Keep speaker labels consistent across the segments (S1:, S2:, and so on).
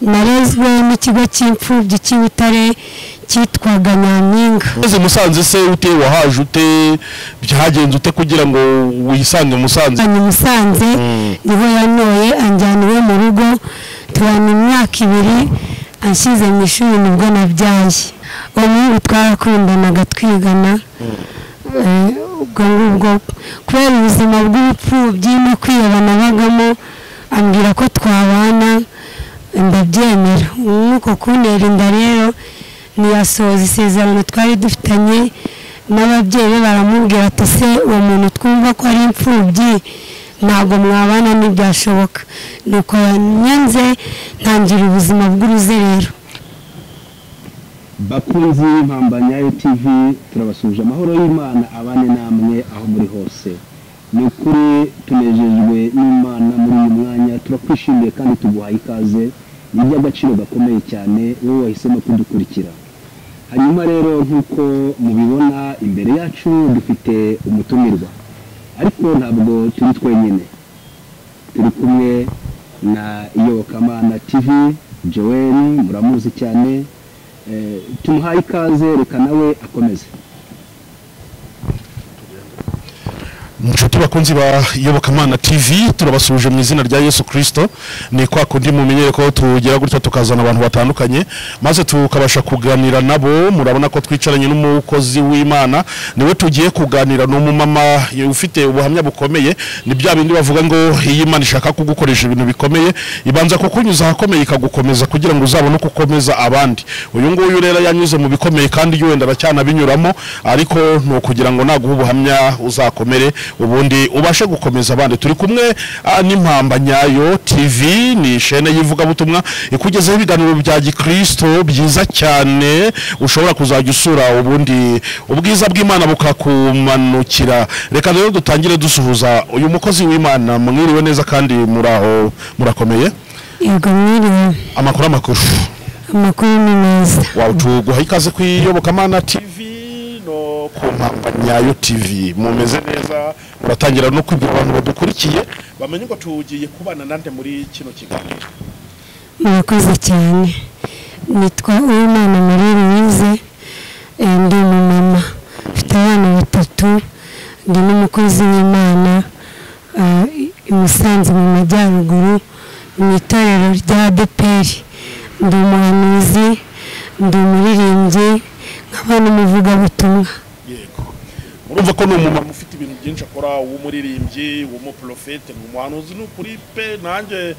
S1: Narezwe n'ikigo cy'imfubyi cy'Ibutare cyitwaga Nyampinga.
S2: Ese Musanze se ute, wahaje ute, byagenze ute kugira ngo wisange Musanze?
S1: Musanze niho yanyoye anjyana iwe mu rugo, tubana imyaka 2 anshyize mu ishuri, nibwo nabyaye. Uwo muhungu twarakundanaga twigana, ubwo ngubwo kubera ubuzima bw'ubupfubyi no kwiheba nabagamo, ambwira ko twabana ndabyemera. Nk'uko kuntera inda rero ntiyasohoza isezerano twari dufitanye n'ababyeyi be, baramubwira ati se uwo muntu twumva ko ari imfubyi ntabwo mwabana ntibyashoboka. Nuko yanyanze ntangira ubuzima bw'uruzerero.
S3: Bakunzi b'Impamba Nyayo TV, turabasuhuje, amahoro y'Imana abane namwe aho muri hose. Ni ukuri tunejejwe n'Imana muri uyu mwanya, turakwishimiye kandi tuguhaye ikaze. Ni iby'agaciro gakomeye cyane wowe wahisemo kudukurikira. Hanyuma rero nk'uko mubibona imbere yacu dufite umutumirwa, ariko ntabwo turi twenyine, turi kumwe na Iyobokamana TV Joel, muramuzi cyane. Tumuhaye ikaze, reka nawe akomeze.
S2: Inshuti bakunzi ba Iyobokamana TV, turabasuhuje mu izina rya Yesu Kristo. Ni kwa kundi mumenyere ko tugera gutya tukazana abantu batandukanye maze tukabasha kuganira nabo. Murabona ko twicaranye n'umukozi w'Imana, niwe tugiye kuganira. N'umumama ufite ubuhamya bukomeye. Ni bya bindi bavuga ngo iyi Imana ishaka kugukoresha ibintu bikomeye, ibanza kukunyuza ahakomeye ikagukomeza kugira ngo uzabone uko ukomeza abandi. Uyu nguyu rero yanyuze mu bikomeye kandi wenda aracyanabinyuramo, ariko ni ukugira ngo naguhe ubuhamya uzakomere, ubundi ubashe gukomeza abandi. Turi kumwe n'Impamba Nyayo TV, ni shene y'ivugabutumwa ikugezaho ibiganiro bya gikristo byiza cyane, ushobora kuzajya usura ubundi ubwiza bw'Imana bukakumanukira. Reka rero dutangire dusuhuza uyu mukozi w'Imana. Mwiriwe neza kandi muraho, murakomeye?
S1: Yego, mwiriwe.
S2: Amakuru amakuru?
S1: Amakuru ni meza.
S2: Wawe, tuguha ikaze ku Iyobokamana TV no ku Mpamba Nyayo TV. Mumeze neza? Muratangira no kwibwira abantu badukurikiye bamenye ngo tugiye kubana nande muri kino kiganiro.
S1: Murakoze cyane. Nitwa Uwimana Marie Louise, ndi umumama mfite abana 3, ndi n'umukozi w'Imana i Musanze mu majyaruguru mu itorero rya ADEPR. Ndi umuhanuzi, ndi umuririmbyi, nkaba n'umuvugabutumwa.
S2: Yego, urumva ko ni umumama ufite ibintu byinshi akora, w'umuririmbyi, w'umuprofete, ni umuhanuzi. Ni ukuri pe, nanjye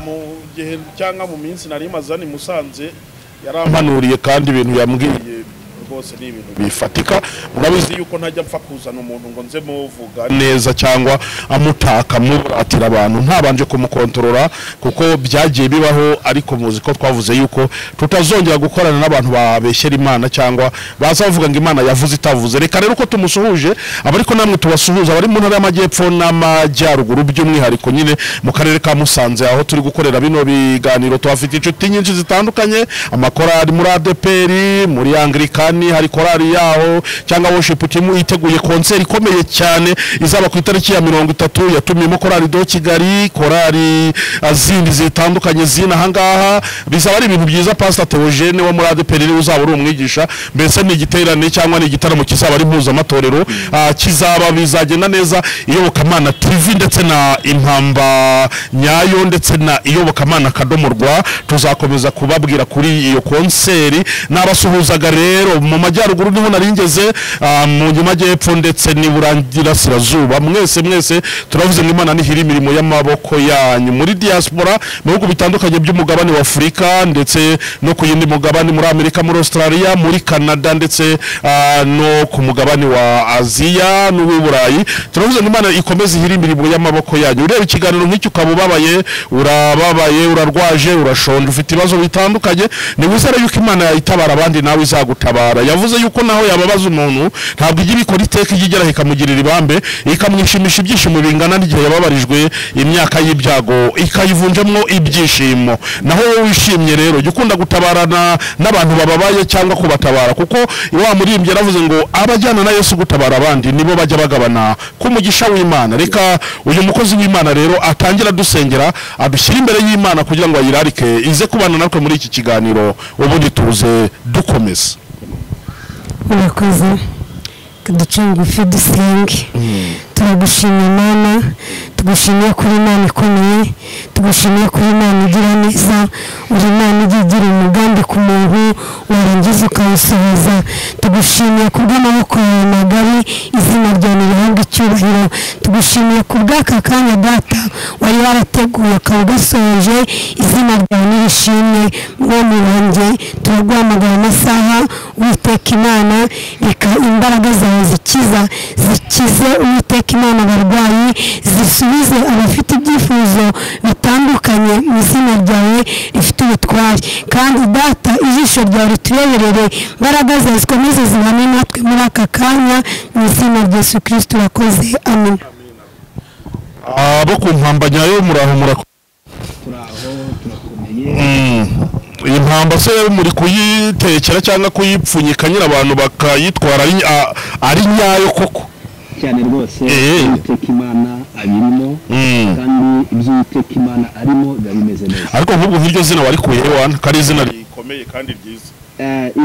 S2: mu gihe cyangwa mu minsi nari maze hano i Musanze yarampanuriye, kandi ibintu yambwiye rwose ni ibintu bifatika. Murabizi yuko ntajya mpfa kuzana umuntu ngo nze muvuga neza cyangwa amutaka muratira abantu ntabanje kumukontorora, kuko byagiye bibaho. Ariko muzi ko twavuze yuko tutazongera gukorana n'abantu babeshyera Imana cyangwa baza bavuga ngo Imana yavuze itavuze. Reka rero ko tumusuhuje, abariko namwe tubasuhuza abari mu ntara y'Amajyepfo n'Amajyaruguru, by'umwihariko nyine mu karere ka Musanze aho turi gukorera bino biganiro. Tuhafite inshuti nyinshi zitandukanye, amakorali muri ADEPR, muri Anglikani hari korali yaho cyangwa worship team iteguye concert ikomeye cyane izaba ku itariki ya 30, yatumiyemo korali do Kigali, korali zindi zitandukanye zina ahangaha. Bizaba ari ibintu byiza. Pastor Theogene wo muri ADEPR uzaba uri umwigisha. Mbese ni igiterane cyangwa ni igitaramo kizaba ari mpuzamatorero, kizaba bizagenda neza. Iyobokamana TV ndetse na Impamba Nyayo ndetse na Iyobokamana akadomo rwa tuzakomeza kubabwira kuri iyo concert. Nabasuhuzaga rero mu majyaruguru niho naringeze, mu majyepfo ndetse n'iburasirazuba. Mwese mwese turavuze ngo Imana nihira imirimo y'amaboko yanyu. Muri diaspora, mu bihugu bitandukanye by'umugabane wa Afurika ndetse no ku yindi mugabane, muri Amerika, muri Australia, muri Canada ndetse no ku mugabane wa Aziya n'uw'Uburayi, turavuze ngo Imana ikomeze ihira imirimo y'amaboko yanyu. Ureba ikiganiro nk'icyo ukaba ubabaye, urababaye, urarwaje, urashonje, ufite ibibazo bitandukanye, ni wizere yuko Imana itabara abandi nawe izagutabara. igutabara. Yavuze yuko naho yababaza umuntu ntabwo ijya ibikora iteka, ijya igera ikamugirira ibambe, ikamwishimisha ibyishimo bingana n'igihe yababarijwe imyaka y'ibyago, ikayivunjamwo ibyishimo. Naho wowe wishimye rero jya ukunda gutabarana n'abantu bababaye cyangwa kubatabara, kuko wa muririmbyi yaravuze ngo abajyana na Yesu gutabara abandi nibo bajya bagabana ku mugisha w'Imana. Reka uyu mukozi w'Imana rero atangira dusengera, adushyira imbere y'Imana kugira ngo ayirarike ize kubana natwe muri iki kiganiro, ubundi tuze dukomeza.
S1: Urakoze. Duce bugufi dusenge. Turagushimira Imana, tugushimiye kuri Imana ikomeye, tugushimiye kuri Imana igira neza, uri Imana ijya igira umugambi ku muntu warangiza ukawusohoza. Tugushimiye ku bw'amaboko yawe magari, izina ryawe rihabwe icyubahiro. Tugushimiye ku bw'aka kanya Data wari warateguye ukaba ugasohoje, izina ryawe nirishimwe. Mwami wanjye turaguhamagara amasaha, Uwiteka Imana, reka imbaraga zawe zikiza zikize Uwiteka Imana abarwayi, zisubize abafite ibyifuzo bitandukanye mu izina ryawe rifite ubutware. Kandi Data ijisho ryawe ritureberere, imbaraga zawe zikomeze zibane natwe muri aka kanya mu izina rya Yesu Kristo urakoze, amen.
S2: Abo ku mpamba nyayo muraho muraho.
S3: Turaho turakomeye.
S2: Iyi mpamba se muri kuyitekera cyangwa kuyipfunyika nyine abantu bakayitwara ari nyayo koko?
S3: Cyane rwose, Uwiteka Imana abirimo, kandi ibyo Uwiteka Imana arimo biba bimeze neza.
S2: Ariko nk'ubwo nk'iryo zina warikuye wana ko ari izina rikomeye kandi ryiza.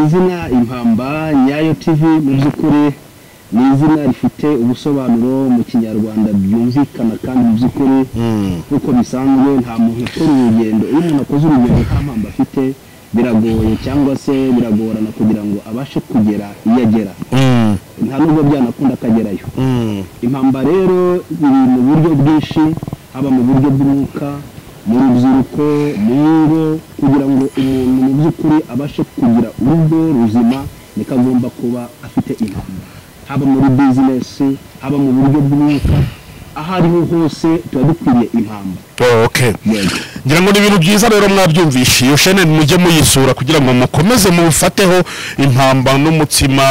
S3: Izina Impamba Nyayo TV mu by'ukuri ni izina rifite ubusobanuro mu Kinyarwanda byumvikana, kandi mu by'ukuri nk'uko bisanzwe nta muntu ukora urugendo. Iyo umuntu akoze urugendo nta mpamba afite biragoye cyangwa se biragorana kugira ngo abashe kugera iyo agera, nta nubwo byanakunda akagerayo. Impamba rero iri mu buryo bwinshi, haba mu buryo bw'umwuka, mu rubyiruko, mu ngo, kugira ngo umuntu mu by'ukuri abashe kugira urugo ruzima niko agomba kuba afite impamba, haba muri bizinesi, haba mu buryo bw'umwuka, aho ariho hose tuba dukwiriye impamba.
S2: Okay. Ngira ngo ni ibintu byiza rero mwabyumvishe. Iyo chaîne mujye muyisura kugira ngo mukomeze mufateho impamba n'umutsima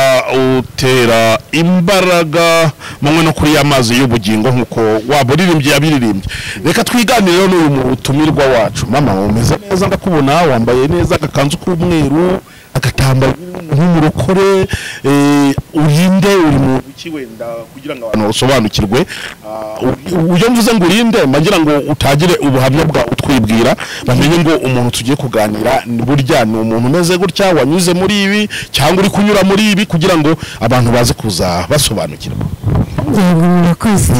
S2: utera imbaraga mumwe no kuri amazi y'ubugingo nkuko waburirimbye yabiririmbye. Reka twiganire n'uyu mutumirwa wacu. Mama umeze neza, ndakubona wambaye neza agakanzu k'umweru, agatambaro nk'umurokore, urinde uri mu biki wenda kugira ngo abantu basobanukirwe. Uyo mvuze ngo urinde mbagira ngo utagire ubuhamya bwa utwibwira, bamenye ngo umuntu tugiye kuganira burya ni umuntu umeze gutya, wanyuze muri ibi cyangwa uri kunyura muri ibi, kugira ngo abantu baze kuza basobanukirwa.
S1: Yego murakoze.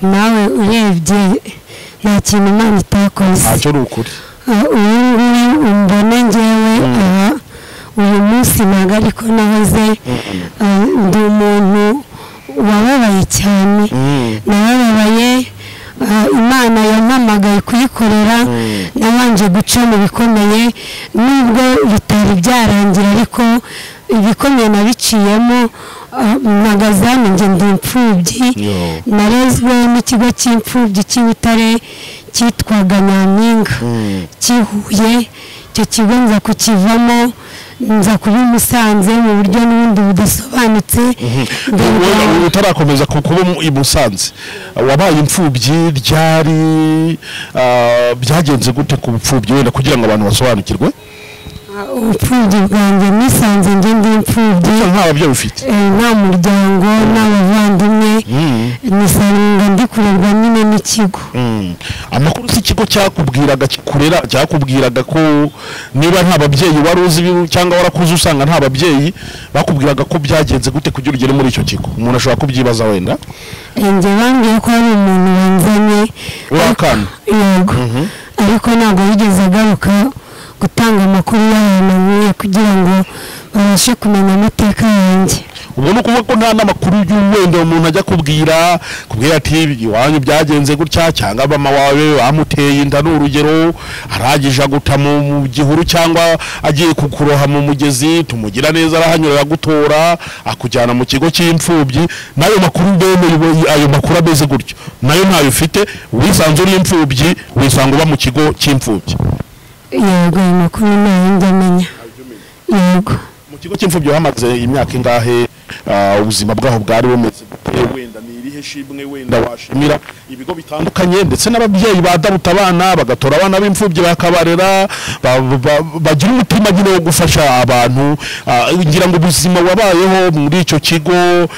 S1: Nawe urebye nta kintu Imana itakoze.
S2: Ntacyo ni ukuri.
S1: Uyu nguyu umbone njyewe aha uyu munsi ntabwo ariko nahoze, ndi umuntu wababaye cyane, nababaye. Imana yampamagaye kuyikorera, nabanje guca mu bikomeye nubwo bitari byarangira, ariko ibikomeye nabiciyemo. Mpagaze hano njye ndi imfubyi, narezwe n'ikigo cy'imfubyi cy'i Butare cyitwaga Nyampinga cy'i Huye. Icyo kigo nza kukivamo, nza kuba i Musanze mu buryo n'ubundi budasobanutse.
S2: Utarakomeza kuba i Musanze, wabaye imfubyi ryari? Byagenze gute ku bupfubyi wenda kugira ngo abantu basobanukirwe?
S1: Ubupfubyi bwanjye nisanze njye ndi imfubyi,
S2: nta babyeyi ufite,
S1: nta muryango, nta bavandimwe, nisanga ndi kurerwa nyine n'ikigo.
S2: Amakuru si ikigo cyakubwiraga kikurera, cyakubwiraga ko niba nta babyeyi wari uzi cyangwa warakuze usanga nta babyeyi, bakubwiraga ko byagenze gute kugira ugere muri icyo kigo? Umuntu ashobora kubyibaza wenda.
S1: Njye bambwiye ko hari umuntu wanzanye
S2: urakana,
S1: yego, ariko ntabwo yigeze agaruka gutanga amakuru y'ahantu nkwiye kugira ngo babashe kumenya amateka yanjye.
S2: Ubwo ni ukuvuga ko nta n'amakuru y'uwenda umuntu ajya kubwira ati iwanyu byagenze gutya, cyangwa mama wawe bamuteye inda ni urugero, arangije aguta mu gihuru cyangwa agiye kukuroha mu mugezi, tumugira neza arahanyura aragutora akujyana mu kigo cy'imfubyi. N'ayo makuru bene ayo makuru ameze gutyo nayo ntayo ufite, wisanze uri imfubyi, wisanga uba mu kigo cy'imfubyi.
S1: Yego, ayo makuru ntayo njya amenya. Yego.
S2: Mu kigo cy'imfubyi hamaze imyaka ingahe? Ubuzima bwaho bwari bumeze gute? Wenda ni irihe shimwe wenda washimira ibigo bitandukanye ndetse n'ababyeyi badabuta abana bagatora abana b'imfubyi bakabarera, bagira umutima nyine wo gufasha abantu? Ngira ngo ubuzima wabayeho muri icyo kigo,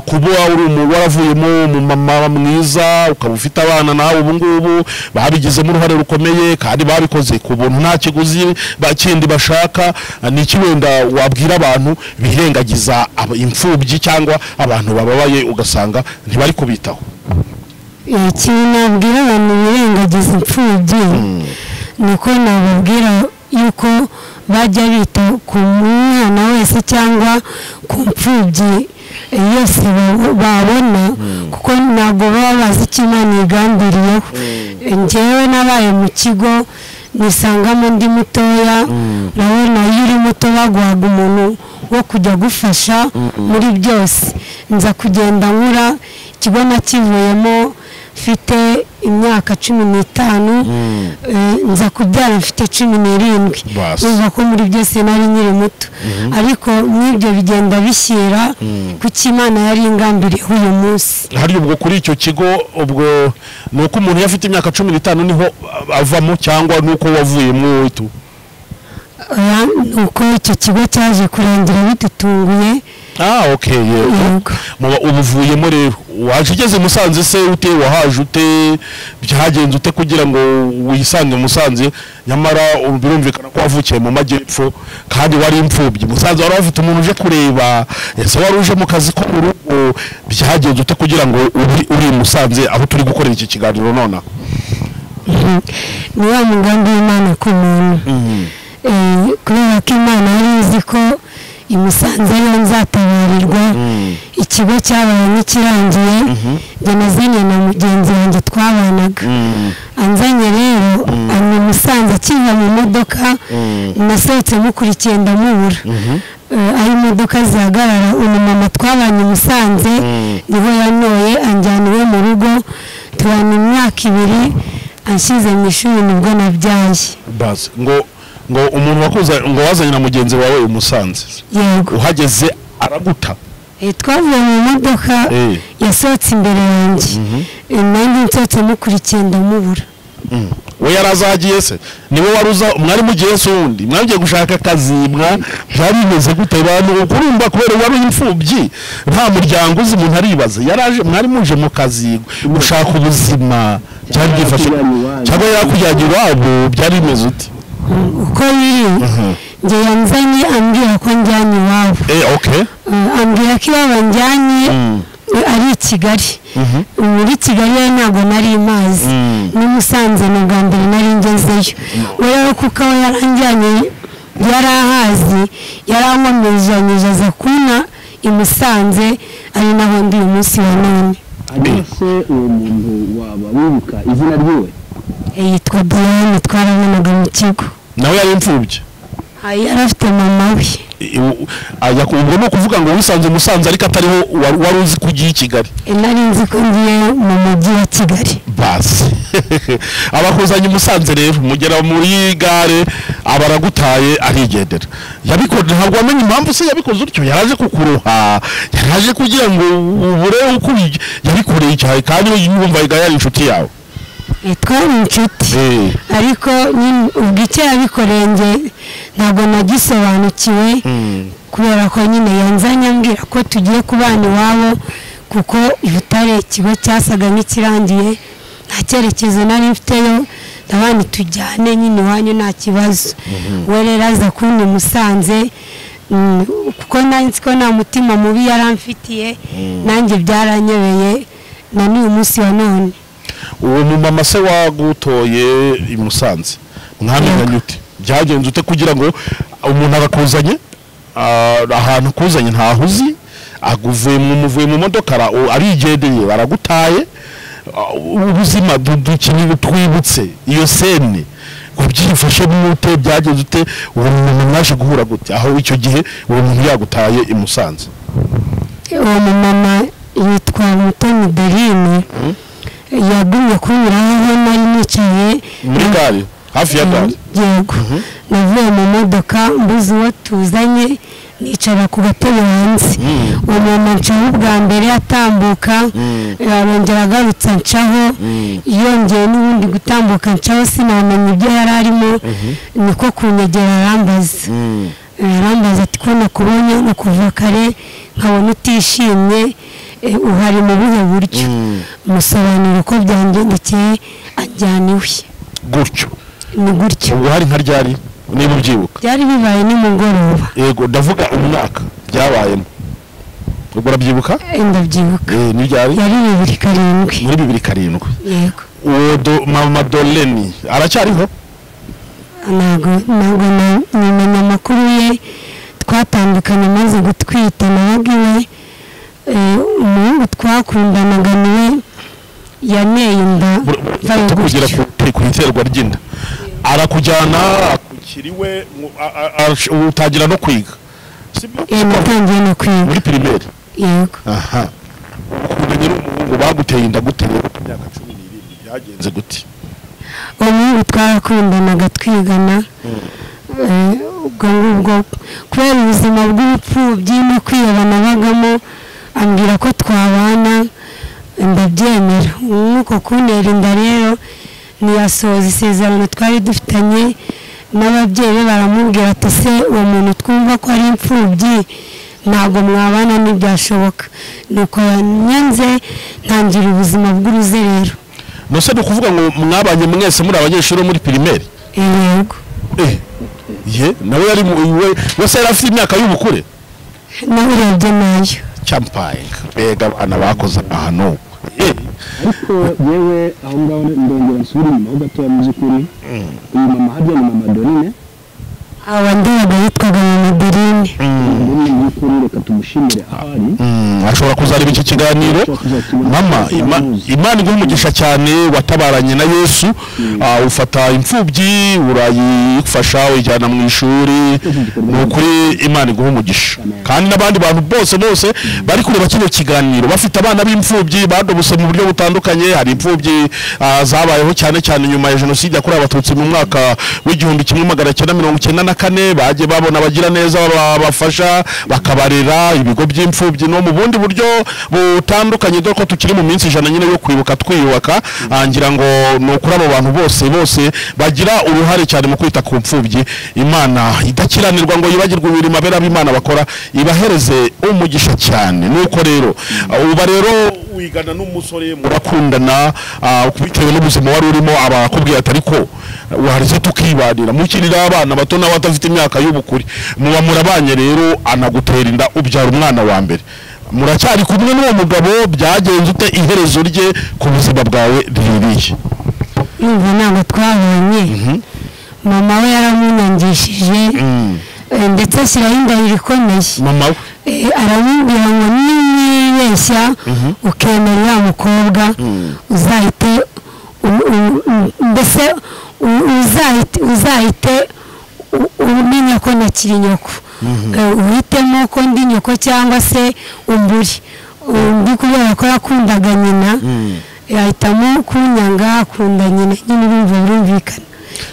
S2: kuba uri waravuyemo umumama mwiza, ukaba ufite abana nawe ubu ngubu babigizemo uruhare rukomeye kandi babikoze ku buntu nta kiguzi kindi bashaka, ni iki wenda wabwira abantu birengagiza imfubyi cyangwa abantu bababaye ugasanga ntibari kubitaho?
S1: Ikintu nabwira abantu birengagiza imfubyi ni uko nababwira yuko bajya bita ku mwana wese cyangwa ku mfubyi yose babona, kuko ntabwo baba bazi icyo Imana igambiriyeho. Njyewe nabaye mu kigo nisangamo ndi mutoya, urabona iyo uri muto baguhaga umuntu wo kujya gufasha muri byose. Nza kugenda nkura, ikigo nakivuyemo mfite imyaka 15, nza kubyara mfite 17. Urumva ko muri byose nari nkiri muto, ariko n'ibyo bigenda bishyira kuko Imana yari ingambiriyeho uyu munsi.
S2: Hari ubwo kuri icyo kigo, ubwo ni uko umuntu yafite imyaka 15 niho avamo, cyangwa ni uko wavuyemo itu?
S1: Ni uko icyo kigo cyaje kurangira bidutunguye.
S2: Okay, yego. Ubuvuyemo rero waje ugeze Musanze se ute? Wahaje ute? Byagenze ute kugira ngo wisange Musanze? Nyamara birumvikana ko wavukiye mu majyepfo kandi wari imfubyi. Musanze wari ufite umuntu uje kureba, ese wari uje mu kazi ko mu rugo? Byagenze ute kugira ngo uri Musanze aho turi gukorera iki kiganiro nona?
S1: Ni wa mugambi w'Imana ku muntu. Kubera ko Imana yari izi ko i Musanze ariho nzatabarirwa, ikigo cyabaye nkikirangiye, njye nazanye na mugenzi wanjye twabanaga. Anzanye rero ni Musanze, akiva mu modoka nasohotse mukurikiye ndamubura. Aho imodoka zihagarara, umumama twabanye i Musanze niho yanyoye anjyana iwe mu rugo, tubana imyaka 2, anshyize mu ishuri nibwo nabyaye.
S2: Basi ngo umuntu wakuza ngo wazanye na mugenzi wawe umusanze,
S1: yego,
S2: uhageze araguta?
S1: Twavuye mu modoka, yasohotse imbere yanjye, nanjye nsohotse mukurikiye ndamubura.
S2: We yarazagiye se? Niwe waruza mwari mugiye se undi mwagiye gushaka akazi? Byari bimeze gute? Bantu kurumba kubera wari imfubyi nta muryango uzi, umuntu aribaza yaraje mwari muje mu kazi gushaka ubuzima, byari byifashe cyangwa yarakujyanye iwabo? Byari bimeze ute?
S1: Uko biri, njye yanzanye ambwira ko njyanye iwabo.
S2: Okay.
S1: Ambwira ko iwabo njyanye ari i Kigali. Muri Kigali ntabwo nari mazi, ni Musanze ni ubwa mbere nari ngezeyo. We kuko we yaranjyanye yarahazi, yarankomerezanyije aza kuna i Musanze, ari naho ndi uyu munsi wa none.
S3: Hanyuma se uwo muntu waba wibuka izina ryiwe?
S1: Yitwa Diane, twarabonaga mu kigo.
S2: Nawe yari imfubyi?
S1: Yari afite mama we.
S2: Ubwo ni ukuvuga ngo wisanze Musanze ariko atariho wari uzi ko ugiye i Kigali?
S1: Nari nzi ko ngiye mu mujyi wa Kigali.
S2: Basi abakuzanye Musanze rero mugera muri gare abaragutaye arigendera. Yabikoze ntabwo wamenye impamvu se yabikoze utyo? Yaraje kukuroha, yaraje kugira ngo ubure uko yabikoreye icyayi, kandi yumva yari inshuti yawe.
S1: Twari inshuti, ariko ubwo icyo yabikoreye njye ntabwo nagisobanukiwe, kubera ko nyine yanzanye ambwira ko tugiye kubana iwabo, kuko i Butare ikigo cyasaga nk'ikirangiye, nta cyerekezo nari mfiteyo, ndabana tujyane nyine iwanyu nta kibazo. We rero aza kundi Musanze, kuko nari ko nta mutima mubi yaramfitiye, nanjye byaranyobeye na n'uyu munsi wa none.
S2: Uwo mumama se wagutoye i Musanze mwamenyanye ute? Byagenze ute kugira ngo umuntu agakuzanye ahantu kuzanye ntaho uzi, aguvuye muvuye mu modoka arigendeye aragutaye? Ubuzima dukeneye twibutse iyo sene kubyifashe mute, byagenze ute? Uwo muntu mwaje guhura gute aho icyo gihe uwo muntu yagutaye i Musanze?
S1: Uwo mumama yitwa Mutoni Berine, yagumye kunyuraho aho nari nicaye
S2: muri gare, hafi ya gare.
S1: Yego, navuye mu modoka mbuze uwo tuzanye, Nicara ku gatebe hanze. Uwo mama ncaho ubwa mbere atambuka, arongera agarutse ncaho, yongeye n'ubundi gutambuka ncaho, sinamenya ibyo yari arimo. Niko kunyegera arambaza, arambaza ati ko nakubonye no kuva kare nkabona utishimye, uhari mu buhe buryo? Musobanura uko byangendekeye, anjyana iwe.
S2: Gutyo
S1: ni gutyo.
S2: Ubwo hari nka ryari niba ubyibuka?
S1: Byari bibaye nimugoroba.
S2: Yego, ndavuga umwaka byabayemo, ubwo urabyibuka?
S1: Ndabyibuka.
S2: Ni ryari?
S1: Yari 2007.
S2: Muri 2007.
S1: Yego.
S2: Uwo mama Dorlene aracyariho?
S1: Ntabwo nimenya amakuru ye, twatandukanye maze gutwita nabaga iwe. Umuhungu twakundanaga niwe yaneye inda.
S2: Tukugera ku iterwa ry'inda, arakujyana akukiriwe, utangira no kwiga?
S1: Natangiye no kwiga
S2: muri primaire.
S1: Yego.
S2: Aha, ukundanye n'umuhungu baguteye inda gute rero ku myaka 17, byagenze gute?
S1: Uwo muhungu twarakundanaga twigana, ubwo ngubwo kubera ubuzima bw'ubupfubyi no kwiheba nabagamo, ambwira ko twabana ndabyemera. Nk'uko kuntera inda rero ntiyasohoza isezerano twari dufitanye n'ababyeyi be, baramubwira ati se uwo muntu twumva ko ari imfubyi ntabwo mwabana ntibyashoboka. Nuko yanyanze ntangira ubuzima bw'uruzerero.
S2: Nose ni ukuvuga ngo mwabanye mwese muri abanyeshuri bo muri primaire?
S1: Yego.
S2: Ye nawe yari wese yari afite imyaka y'ubukure?
S1: Nawe urebye nayo
S2: cyampaye mbega abana bakoze ahantu.
S3: Ariko yewe aho ngaho ndongera nsubira inyuma ho gatoya. Mu by'ukuri uyu mama harya ni mama Dorine?
S1: Aba yitwaga mama Dorine.
S3: Dorine mu by'ukuri reka tumushimire aho ari.
S2: Ashobora kuzareba iki kiganiro. Mama, Imana iguhe umugisha cyane, watabaranye na Yesu, ufata imfubyi urayifasha uyijyana mu ishuri. Ni ukuri Imana iguhe umugisha. Kandi n'abandi bantu bose bose bari kureba kino kiganiro bafite abana b'imfubyi badobose mu buryo butandukanye. Hari imfubyi zabayeho cyane cyane nyuma ya jenoside yakorewe Abatutsi mu mwaka w'1994, bagiye babona abagira neza babafasha bakabarera ibigo by'imfubyi no mu bundi buryo butandukanye. Dore ko tukiri mu minsi 100 nyine yo kwibuka twiyubaka, ngira ngo ni ukuri abo bantu bose bose bagira uruhare cyane mu kwita ku mfubyi, Imana idakiranirwa ngo yibagirwe imirimo abera b'Imana bakora, ibahereze umugisha cyane. Nuko rero uba rero wigana n'umusore murakundana, bitewe n'ubuzima wari urimo, abakubwiye ati ariko warize tukibanira mukirira abana bato n'abatafite imyaka y'ubukure, muba murabanye rero anagutera inda ubyara umwana wa mbere. Muracyari kumwe n'uwo mugabo? Byagenze ute? Iherezo rye ku buzima bwawe ririye?
S1: Yumva ntabwo twabonye. Mama we yaramunyangishije, ndetse ashyiraho indahiro ikomeye.
S2: Mama we
S1: aramubwira ngo niwibeshya ukemera uriya mukobwa uzahite mbese uzahite umenya ko ntakiri nyoko, uhitemo ko ndi nyoko cyangwa se umburi. Undi kubera ko yakundaga nyina yahitamo kunyanga, akunda nyina nyine, urumva birumvikana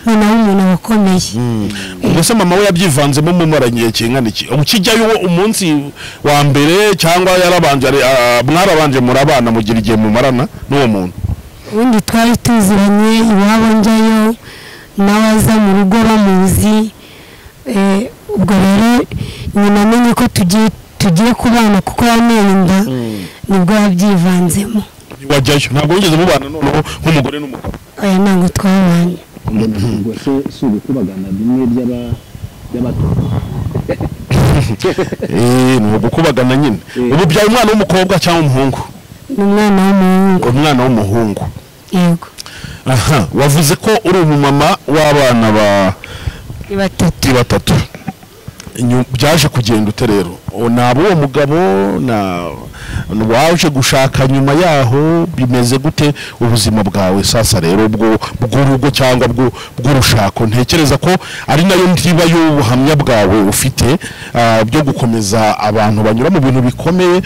S1: nyina w'umuntu aba akomeye.
S2: Mbese mama we yabyivanzemo mumaranye kingana iki? Ukijyayo umunsi wa mbere cyangwa yarabanje, mwarabanje murabana mugira igihe mumarana n'uwo muntu?
S1: Ubundi twari tuziranye, iwabo njyayo nawe aza mu rugo bamuzi. Ubwo rero nyina amenye ko tugiye kubana kuko yanteye inda, nibwo yabyivanzemo.
S2: Wajyayo ntabwo wigeze mubana noneho nk'umugore n'umugabo?
S1: Oya, ntabwo twabanye.
S3: Ubwo se si ugukubagana bimwe by'abato?
S2: Ni ugukubagana nyine. Ubu byaye umwana w'umukobwa cyangwa umuhungu?
S1: Ni umwana w'umuhungu.
S2: Umwana w'umuhungu.
S1: Yego.
S2: Aha, wavuze ko uri umumama w'abana batatu. Byaje kugenda ute rero? Nabo uwo mugabo na waje gushaka nyuma yaho, bimeze gute ubuzima bwawe sasa rero bw'urugo cyangwa bw'urushako? Ntekereza ko ari nayo ntiba y'ubuhamya bwawe ufite byo gukomeza abantu banyura mu bintu bikomeye.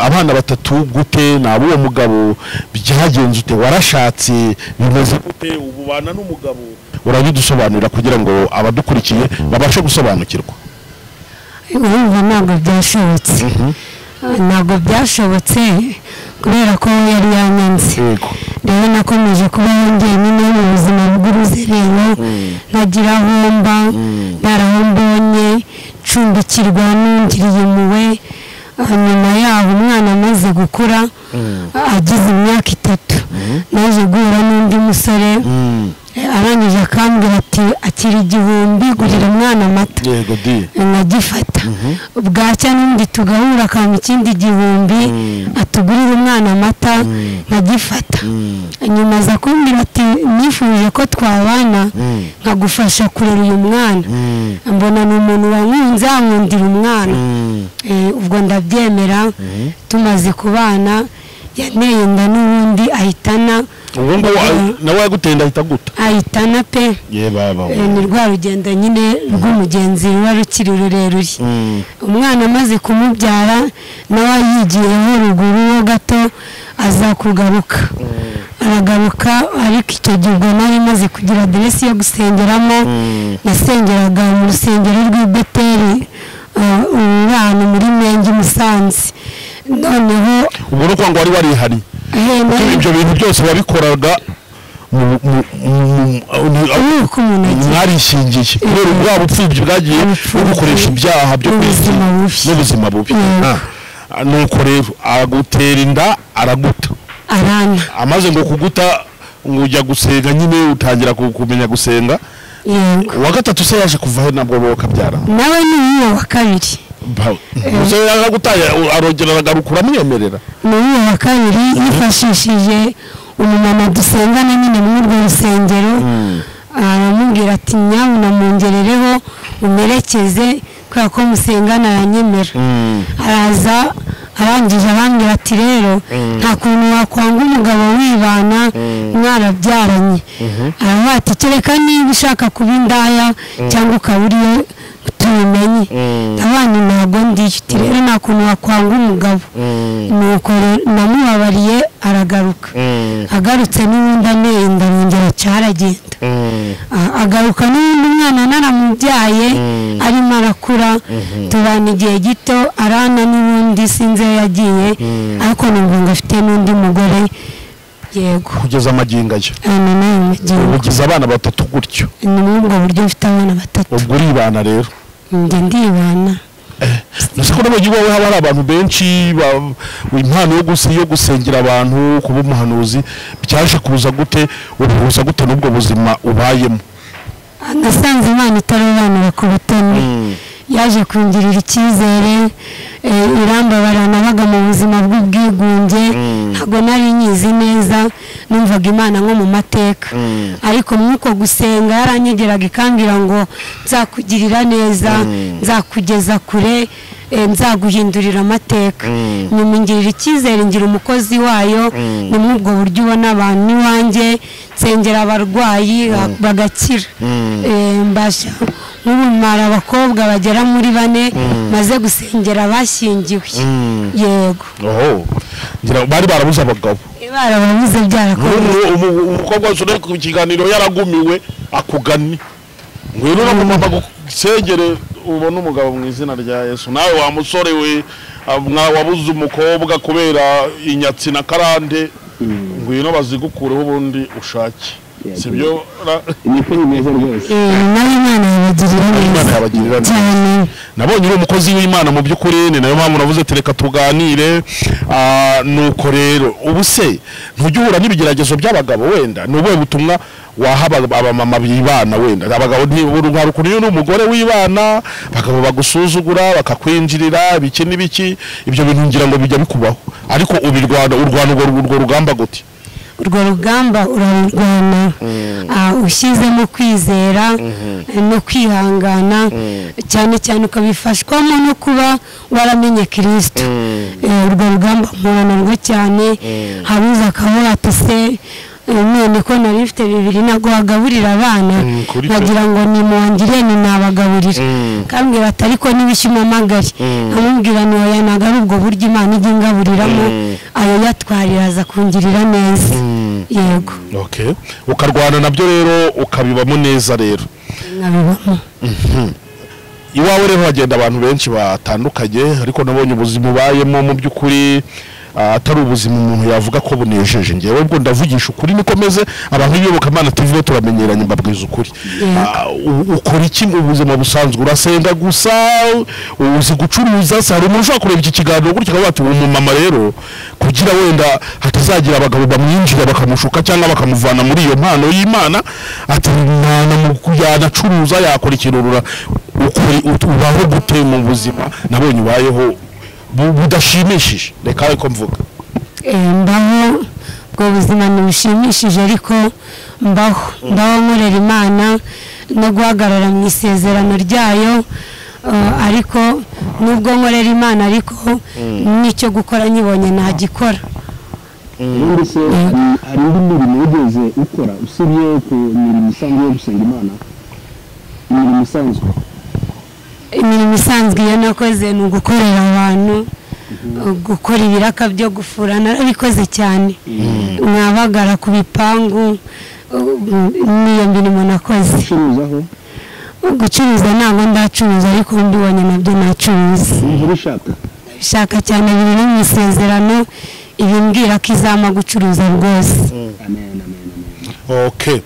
S2: Abana batatu gute? Nabo uwo mugabo byagenze ute? Warashatse bimeze gute? Ububana n'umugabo urabidusobanurira kugira ngo abadukurikiye babashe gusobanukirwa.
S1: Urumva ntabwo byashobotse. Ntabwo byashobotse kubera ko yari yanyanze. Rero nakomeje kubaho njyenyine mu buzima bw'uruzerero, ntagira aho mba, ntaraho mbonye, ncumbikirwa n'ungiriye impuhwe. Nyuma yaho umwana amaze gukura agize imyaka 3, naje guhura n'undi musore, arangije akambwira ati akira 1000 gurira umwana amata. Nkagifata. Bwacya n'undi tugahura akampa ikindi 1000 atugurira umwana amata, nkagifata. Nyuma aza kumbwira ati nifuje ko twabana nkagufasha kurera uyu mwana, mbona ni umuntu wankunze ankundira umwana. Ubwo ndabyemera. Tumaze kubana yanteye inda n'ubundi ahitana.
S2: Ubu ngubu nawe yaguteye ahita aguta?
S1: Ahitana pe. Ni rwa rugendo nyine rw'umugenzi ruba rukiri rurerure. Umwana amaze kumubyara nawe yigiyeho ruguru ho gato aza kugaruka. Aragaruka, ariko icyo gihe ubwo nari maze kugira aderesi yo gusengeramo. Nasengeraga mu rusengero rw'i Beteli, ahantu muri Menge Musanze. Noneho
S2: ubwo ni ukuvuga ngo wari warihariye? Ibyo bintu byose wabikoraga mwarishingiye kubera ubwa bupfubyi bwagiye bugukoresha ibyaha byo n'ubuzima bubi. Nuko rero agutera inda araguta.
S1: Arana.
S2: Amaze ngo kuguta ngo ujya gusenga nyine utangira kumenya gusenga. Uwa gatatu se yaje kuvaho nabwo bakabyara?
S1: Nawe ni uwo wa kabiri.
S2: Umusore yaragutaye arongera aragaruka uramwemerera?
S1: Ni uwo wa kabiri yifashishije umumama dusengana nyine muri urwo rusengero, aramubwira ati nyabuna mungerereho umerekeze kubera ko musengana aranyemera. Araza arangije arambwira ati rero nta kuntu wakwanga umugabo wibana mwarabyaranye. Aravuga ati kereka niba ushaka kuba indaya cyangwa ukaba uriyo tubimenye. Abana ntabwo ndiyo, uti rero nta kuntu wakwanga umugabo. Nuko namubabariye aragaruka. Agarutse n'ubundi anteye inda arongera cyaragenda. Agaruka n'ubundi umwana naramubyaye arimo arakura, tubana igihe gito arana n'ubundi sinzi aho yagiye, ariko numva ngo afite n'undi mugore. Yego.
S2: Kugeza amagingo aya. Ugize abana 3 gutyo?
S1: Ni muri ubwo buryo mfite abana 3.
S2: Ubwo uribana rero?
S1: Njye ndibana.
S2: Nase ko n'umujyi wawe haba hari abantu benshi impano yo gusengera abantu, kuba umuhanuzi, byaje kuza gute? Ubuhuza gute n'ubwo buzima ubayemo?
S1: Nasanze Imana itarobanura ku butoni. Yaje kungirira icyizere, irambabara. Nabaga mu buzima bw'ubwigunge, ntabwo nari nyizi neza, numvaga Imana nko mu mateka. Ariko mwuko gusenga yaranyegeraga ikambwira ngo nzakugirira neza, nzakugeza kure, nzaguhindurira amateka. Nyuma ingirira icyizere ngira umukozi wayo. Ni muri ubwo buryo ubona abantu iwanjye nsengera abarwayi bagakira. Mbasha nk'ubu mara abakobwa bagera muri 4 maze gusengera bashyingiwe. Yego.
S2: Bari barabuze abagabo?
S1: Barababuze byarakomeye.
S2: Umukobwa wese uri ku kiganiro yaragumiwe akugani ngwino no mama gusengere ubone umugabo mu izina rya Yesu. Nawe wa musore we wabuze umukobwa kubera inyatsi na karande, ngwino bazigukureho ubundi ushake. Sibyo?
S3: Niko bimeze rwose.
S1: Nawe Imana yabagirira neza cyane.
S2: Nabonye uri umukozi w'Imana mu by'ukuri, ni nayo mpamvu navuze tereka tuganire. Nuko rero ubu se ntujya uhura n'ibigeragezo by'abagabo wenda? Ni ubuhe butumwa waha abamama bibana wenda? Abagabo ntiburungaruka iyo n'umugore wibana, abagabo bagusuzugura bakakwinjirira biki n'ibiki, ibyo bintu ngira ngo bijya bikubaho, ariko ubirwana urwana urwo rugamba gute?
S1: Urwo rugamba urarurwana ushyizemo kwizera no kwihangana, cyane cyane ukabifashwamo no kuba waramenye Kristo. Urwo rugamba mpura narwo cyane. Habuze akavuga ati se none ko nari mfite 2 ntabwo wagaburira abana, nkagira ngo nimwangire ni nabagaburira. Kambwira ati ariko nibishye umamagare. Amubwira ni oya ntabwo ari ubwo buryo Imana ijya ingaburiramo, ayo yatwarira aza kungirira neza. Yego.
S2: Okay. Ukarwana nabyo rero ukabibamo neza rero?
S1: Nkabibamo.
S2: Iwawe rero hagenda abantu benshi batandukanye, ariko nabonye ubuzima ubayemo mu by'ukuri atari ubuzima umuntu yavuga ko bunejeje. Ngewe ubwo ndavugisha ukuri niko meze, abantu b'Iyobokamana TV bo turamenyeranye, mbabwiza ukuri. Ukora iki mu buzima busanzwe? Urasenga gusa? Uzi gucuruza se? Hari umuntu ushobora kureba iki kiganiro gutya akavuga ati uwo mumama rero kugira wenda hatazagira abagabo bamwinjira bakamushuka cyangwa bakamuvana muri iyo mpano y'Imana, ati yanacuruza yakora ikirurura. Ubaho gute mu buzima nabonye ubayeho budashimishije? Reka ariko mvuga
S1: Mbaho ubwo buzima ntibushimishije, ariko mbaho nkorera Imana no guhagarara mu isezerano ryayo, ariko nubwo nkorera Imana ariko n'icyo gukora nyibonye nagikora.
S3: Ubundi se hari indi mirimo wigeze ukora usibye ku mirimo isanzwe yo gusenga Imana? Imirimo isanzwe?
S1: Imirimo isanzwe iyo nakoze ni ugukorera abantu, gukora ibiraka byo gufura narabikoze cyane, nkabagara ku bipangu, n'iyo mirimo nakoze.
S3: Gucuruzaho?
S1: Gucuruza ntabwo ndacuruza, ariko mbibonye nabyo nacuruza.
S3: Ubishaka?
S1: Bishaka cyane, biri no mu isezerano ibimbwira ko izama gucuruza rwose.
S3: Amen, amen, amen.
S2: Okay.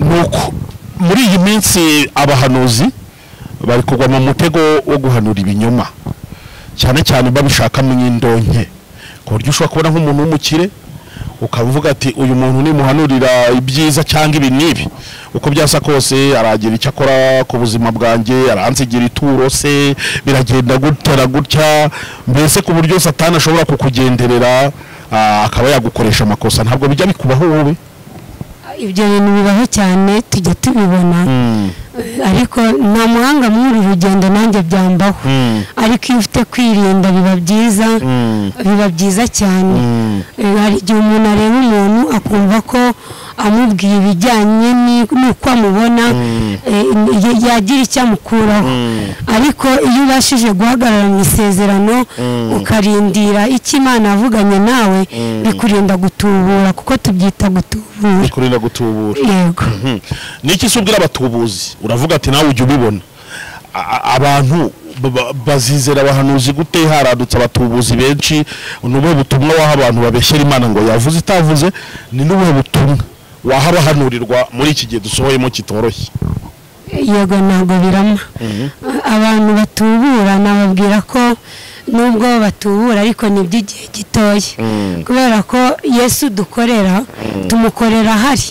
S2: Nuko muri iyi minsi abahanuzi bari kugwa mu mutego wo guhanura ibinyoma, cyane cyane babishakamo indonke, ku buryo ushobora kubona nk'umuntu w'umukire ukavuga ati uyu muntu nimuhanurira ibyiza cyangwa ibi n'ibi, uko byasa kose aragira icyo akora ku buzima bwanjye, aransigira ituro se, biragenda gutera gutya, mbese ku buryo Satani ashobora kukugenderera akaba yagukoresha amakosa. Ntabwo bijya bikubaho wowe?
S1: Ibyo bintu bibaho cyane, tujya tubibona, ariko nta muhanga muri uru rugendo nanjye byambaho, ariko iyo ufite kwirinda biba byiza, biba byiza cyane. Hari igihe umuntu areba umuntu akumva ko amubwiye ibijyanye n'uko amubona yagira icyo amukuraho, ariko iyo ubashije guhagarara mu isezerano ukarindira icyo Imana yavuganye nawe, bikurinda gutubura, kuko tubyita gutubura.
S2: Bikurinda gutubura.
S1: Yego.
S2: Niki se ubwira abatubuzi? Uravuga ati nawe ujya ubibona, abantu bazizera abahanuzi gute haradutse abatubuzi benshi? Ni ubuhe butumwa waha abantu babeshyera Imana ngo yavuze itavuze? Ni n'ubuhe butumwa waha abahanurirwa muri iki gihe dusohoyemo kitoroshye?
S1: Yego, ntabwo birama. Abantu batubura nababwira ko nubwo batubura ariko ni iby'igihe gitoya, kubera ko Yesu dukorera tumukorera ahari,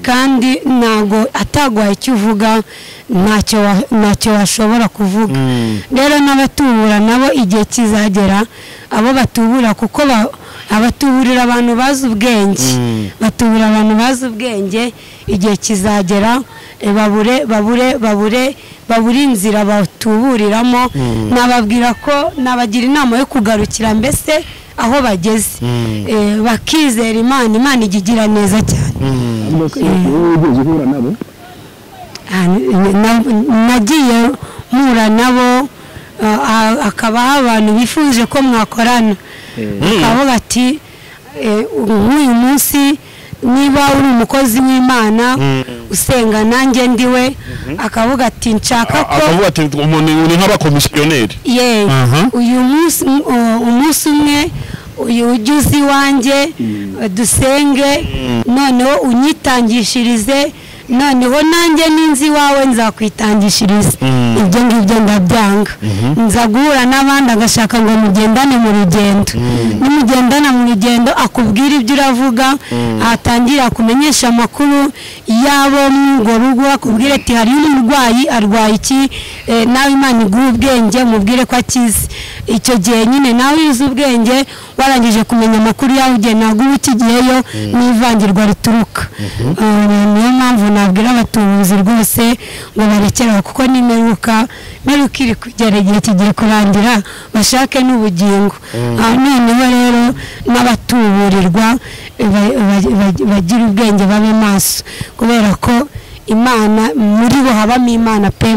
S1: kandi ntabwo atagwaye icyo uvuga ntacyo washobora kuvuga. Rero n'abatubura nabo igihe kizagera abo batubura, kuko abatuburira abantu bazi ubwenge, batubura abantu bazi ubwenge, igihe kizagera babure babure babure babure inzira batuburiramo. Nababwira ko nabagira inama yo kugarukira mbese aho bageze, bakizera Imana, Imana igira neza cyane.
S3: Wigeze uhura nabo?
S1: Nagiye mpura nabo, akabaho abantu bifuje ko mwakorana, akavuga ati nk'uyu munsi niba uri umukozi w'Imana usenga nanjye ndiwe, akavuga ati nshaka ko,
S2: akavuga ati umuntu ni nk'abakomisiyoneri,
S1: ye uyu munsi umunsi umwe uyu ujye uzi iwanjye dusenge, noneho unyitangishirize, noneho nanjye ninzi iwawe nzakwitangishiriza. Ibyo ngibyo ndabyanga. Nza guhura n'abandi agashaka ngo mugendane mu rugendo, nimugendana mu rugendo akubwira ibyo uravuga, atangira akumenyesha amakuru yabo mu rugo, akubwira ati hari umurwayi arwaye iki, nawe Imana iguhe ubwenge mubwire ko akize. Icyo gihe nyine nawe uzi ubwenge warangije kumenya amakuru yawe, ugiye ntabwo uba ukigiyeyo n'ivangirwa rituruka. Niyo mpamvu nabwira abatubuzi rwose ngo barekere, kuko n'imperuka iri kugera, igihe kigiye kurangira, bashake n'ubugingo. Noneho rero n'abatuburirwa bagira ubwenge, babe maso, kubera ko Imana muri bo habamo Imana pe,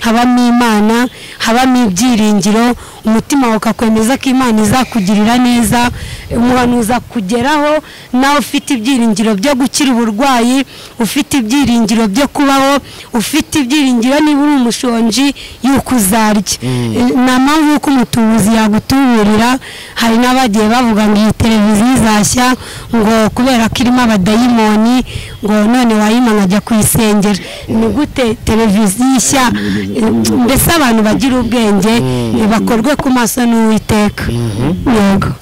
S1: habamo Imana, habamo ibyiringiro. Umutima wawe ukakwemeza ko Imana izakugirira neza. Umuhanuzi akugeraho nawe ufite ibyiringiro byo gukira uburwayi, ufite ibyiringiro byo kubaho, ufite ibyiringiro niba uri umushonji yuko uzarya. Nta mpamvu y'uko umutubuzi yagutuburira. Hari n'abagiye bavuga ngo iyi televiziyo izashya ngo kubera ko irimo abadayimoni, ngo none wayima nkajya kuyisengera. Ni gute televiziyo ishya? Mbese abantu bagira ubwenge bakorwe ku maso n'Uwiteka. Yego.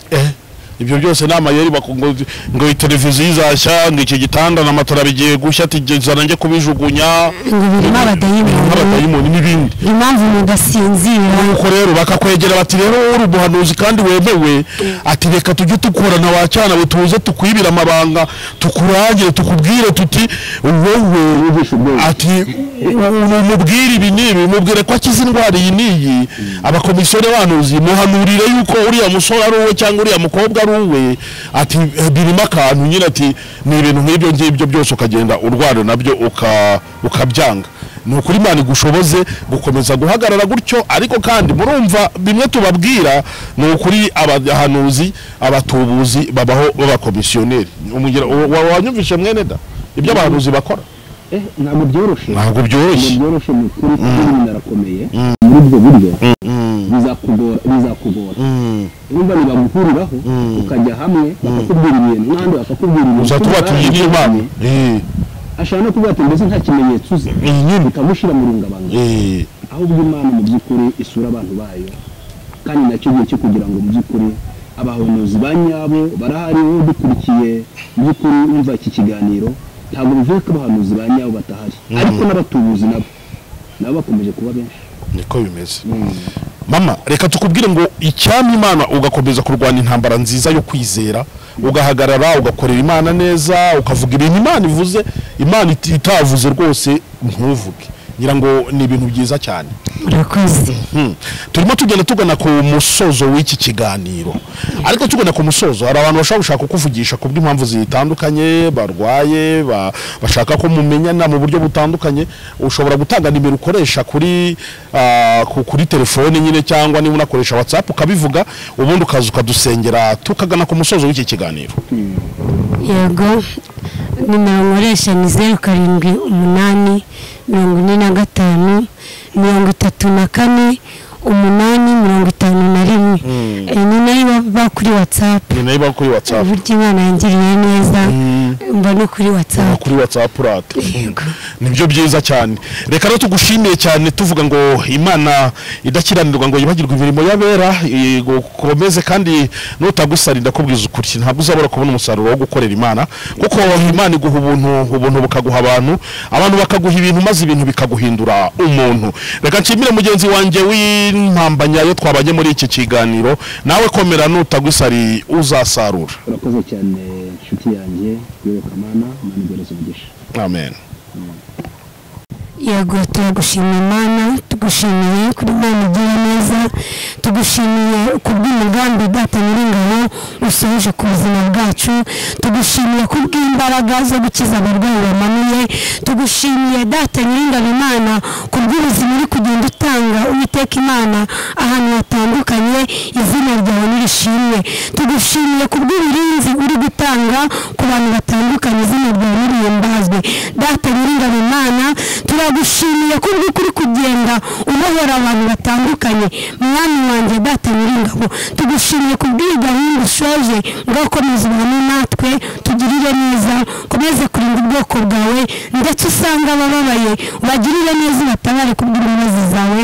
S2: Ibyo byose ni amayeri ngo televiziyo izashya, ngo iki gitanda na matora bigiye gushya, ati zana njye kubijugunya,
S1: ngo birimo abadayimoni
S2: n'ibindi.
S1: Impamvu mudasinzira.
S2: Nuko rero bakakwegera bati rero uri umuhanuzi kandi wemewe, ati reka tujye tukorana wacyana we, tuze tukwibira amabanga, tukurangire, tukubwire tuti wowe, ati umubwire ibi n'ibi, umubwire ko akize indwara iyi n'iyi. Abakomisiyone bahanuzi muhanurire yuko uriya musore ari uwe cyangwa uriya mukobwa ari uwe, ati birimo akantu nyine, ati ni ibintu nk'ibyo ngibyo byose ukagenda urwara nabyo ukabyanga. Ni ukuri Imana igushoboze gukomeza guhagarara gutyo. Ariko kandi murumva bimwe tubabwira, ni ukuri abahanuzi abatubuzi babaho b'abakomisiyoneri. Wanyumvishe mwene da ibyo abahanuzi bakora?
S3: Ntabwo byoroshye,
S2: ntabwo byoroshye,
S3: byoroshye ni ukuri, ibintu birakomeye muri ubwo buryo, bizakugora. Urumva nibaguhuriraho ukajya hamwe bakakubwira ibintu n'ahandi bakakubwira ibintu,
S2: uzatuba tuyi n'Imana.
S3: Ashobora no kuvuga ati mbese nta kimenyetso uzi, bikamushyira mu rungabangabo. Ahubwo Imana mu by'ukuri isura abantu bayo, kandi nacyo gihe cyo kugira ngo mu by'ukuri abahanuzi ba nyabo barahari. Wowe dukurikiye mu by'ukuri wumva iki kiganiro, ntabwo bivuye ko abahanuzi ba nyabo batahari, ariko n'abatubuzi nabo bakomeje kuba benshi.
S2: Niko bimeze. Mama, reka tukubwire ngo icyampa Imana ugakomeza kurwana intambara nziza yo kwizera, ugahagarara ugakorera Imana neza, ukavuga ibintu Imana ivuze, Imana itavuze rwose ntuvuge. Ngira ngo ni ibintu byiza cyane.
S1: Urakoze.
S2: Turimo tugenda tugana ku musozo w'iki kiganiro. Ariko tugana ku musozo, hari abantu bashobora gushaka kukuvugisha ku bw'impamvu zitandukanye, barwaye, bashaka ko mumenyana mu buryo butandukanye. Ushobora gutanga nimero ukoresha kuri telefone nyine, cyangwa niba unakoresha WhatsApp ukabivuga, ubundi ukaza ukadusengera tukagana ku musozo w'iki kiganiro.
S1: Yego, nimero nkoresha ni 0 7 8 45 34 8 51. Ni nayo iba kuri WhatsApp.
S2: Ni nayo iba kuri WhatsApp.
S1: Uburyo Imana yangiriye neza mba no kuri WhatsApp.
S2: Kuri WhatsApp urata. Nibyo byiza cyane. Reka rero tugushimiye cyane, tuvuga ngo Imana idakiranirwa ngo yibagirwe imirimo y'abera, igukomeze kandi nutagusarinda kubwiza ukuri ntabwo uzabura kubona umusaruro wo gukorera Imana, kuko Imana iguha ubuntu, ubuntu bukaguha abantu, abantu bakaguha ibintu, maze ibintu bikaguhindura umuntu. Reka nshimire mugenzi wanjye w'impambanya yo twabanye muri iki kiganiro, nawe komera nutagusari uzasarura.
S3: Urakoze cyane inshuti yanjye Yokamana, Imana iguhereze umugisha.
S2: Amen.
S1: Yego, turagushimiye Imana, tugushimiye kuri Imana igira neza, tugushimiye kubw'umugambi Data Nyiringabo usohoje ku buzima bwacu, tugushimiye kubw'imbaraga zo gukiza abarwayi bamanuye, tugushimiye Data Nyiringabo Imana kubw'ubuzima uri kugenda utanga Uwiteka Imana ahantu hatandukanye, izina ryawe nirishimwe. Tugushimiye kubw'uburinzi uri gutanga ku bantu batandukanye, izina ryawe nirihimbazwe. Data Nyiringabo Imana, turagushimiye kubw'ukuri kugenda ubohora abantu batandukanye. Mwami wanjye Data Nyiringabo, tugushimiye kubw'iyi gahunda ushoje, ngo komeza ubane natwe, tugirire neza, komeze kurinda ubwoko bwawe, ndetse usanga abababaye ubagirire neza, ubatabare kubw'imbabazi zawe